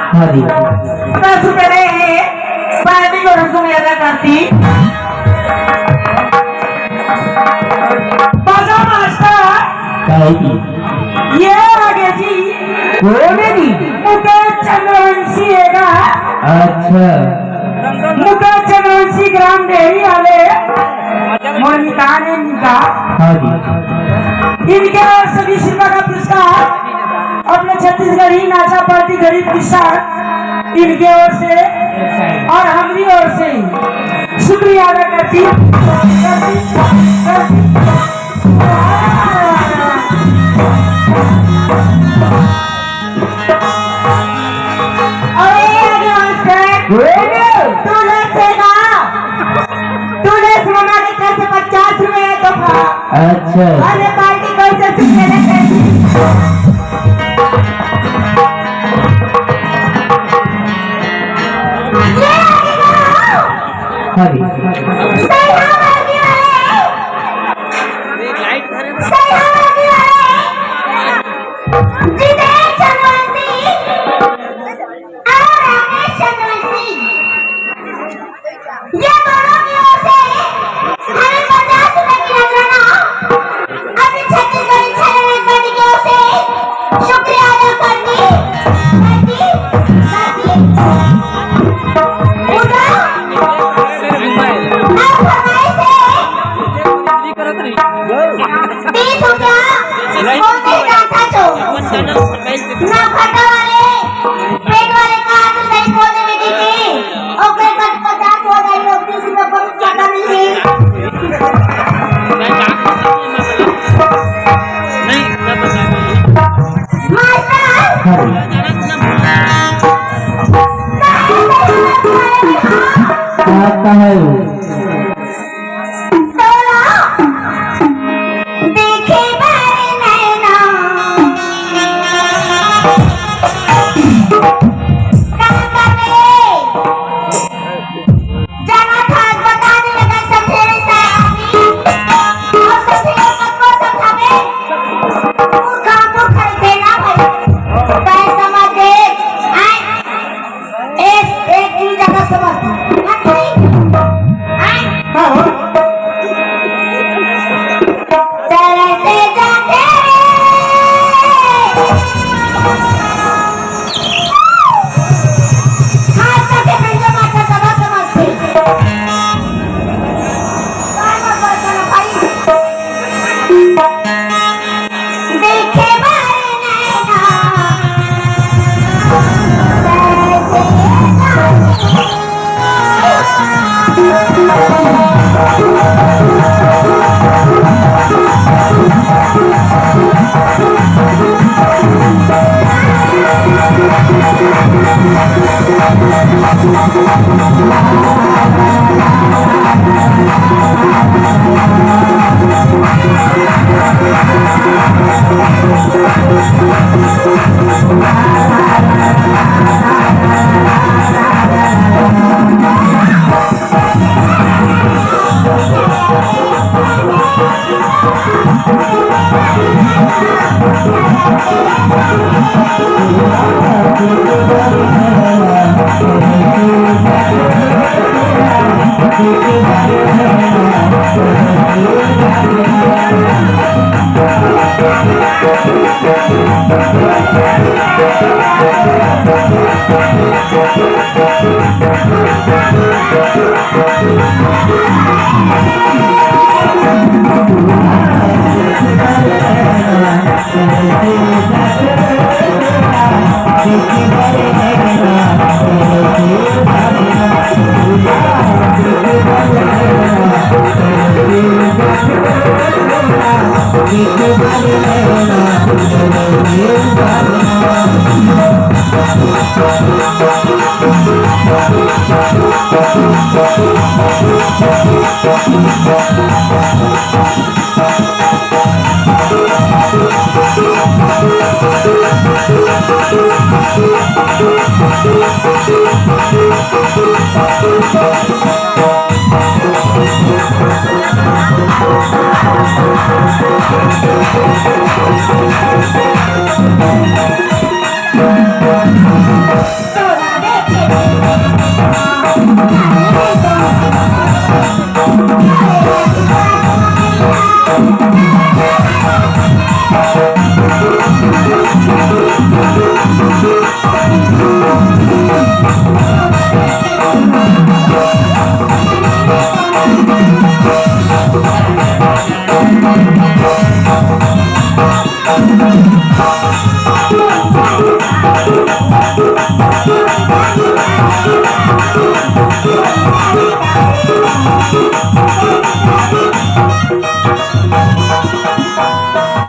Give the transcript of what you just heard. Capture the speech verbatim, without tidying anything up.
हाँ जी। सबसे पहले ये पार्टी को रसूम अदा करती। बाजा मास्टर। काहे की? ये आगे जी। कौन है जी? मुकेश चंद्रवंशी है ना? अच्छा। मुकेश चंद्रवंशी ग्राम डेहरी वाले। मोर निकाह ने निकाह। हाँ जी। इनके और सभी शिल्पा का पुरस्कार। अपने छत्तीसगढ़ी नाचा पार्टी गरीब किसान, इनके ओर से और हमारी ओर से शुक्रिया अदा करती, करती, करती। अरे, आगे मास्टर, बोलो। तू लोग से गा। तू लोग से मामा के घर से पचास रुपए है तोहफा। अच्छा। अरे पार्टी कैसे सुन के लेते हैं? ये आगे बढ़ाओ। हाँ जी। सही हाँ, आगे वाले। सही हाँ, आगे वाले। जितेश चंद्रवंशी और राकेश चंद्रवंशी। ये दोनों की ओर से हमें पचास रुपए की नजराना अभी छत्तीसगढ़ी छाया रजवाड़ी की ओर से शुक्रिया अदा करती, करती, करती। उधर ना फरमाइश है, तीस रुपया बोलते जाता तो ना फटा वाले पेट वाले का आदमी नहीं बोलने में देते, ओकरे पास पचास हो जाए, ओकरे से बहुत ज्यादा नहीं है। नहीं, मैं बता दूँ। मास्टर! आता है। तोला देखे बर नैना। का करे? जाना था, बता दे लगा समझे रे साहब जी। और समझे रे, सबको समझावे। मूर्ख, मूर्ख खरीदे ना भाई। तय समझ दे। आए। एक, एक चीज ज्यादा समझता हूँ। हाँ, हाँ। चलते जाते रे। खास करके भैया माता ज्यादा समझते हैं। बार बार बार चलो भाई। देखे बार नैना।